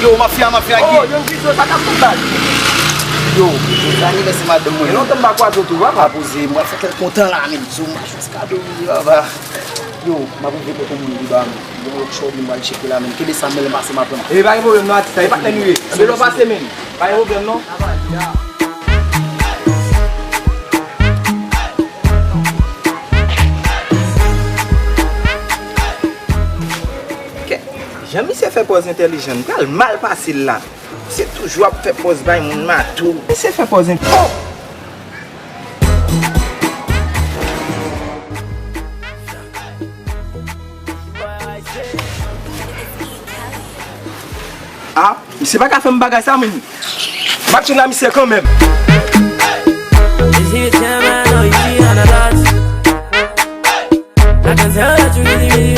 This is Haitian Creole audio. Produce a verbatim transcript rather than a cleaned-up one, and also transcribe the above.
Yo, mafya, mafya, oh, Guy. Young Fizo, sa k ap fèt la? Yo, jodi anivèsè madanm mwen. Gen lontan m pa kwaze w tou, papa. Pa poze, mwen fè kè l kontan la, men. Zo, m pa jwenn kado, wi, papa. Yo, m ap rive pran yon moun li ba mwen. Yon lòt chòdi m pral tcheke la, men. Kenbe sa, men, lè m pase, m ap pran. E pa gen pwoblèm non, atis la. E patnè nou ye. Kenbe lò pase, men. Pa gen pwoblèm non. Kè, jan misye fè pòz entèlijan, m pral mal pase l la. Misye toujou ap fè pòz bay moun mato. Misye fè pòz ent-, oh! Ah, misye pa ka fè m bagay sa, moun. M ap tchena misye kanmenm. You see the camera, I know you see on the lights. I can tell that you really, really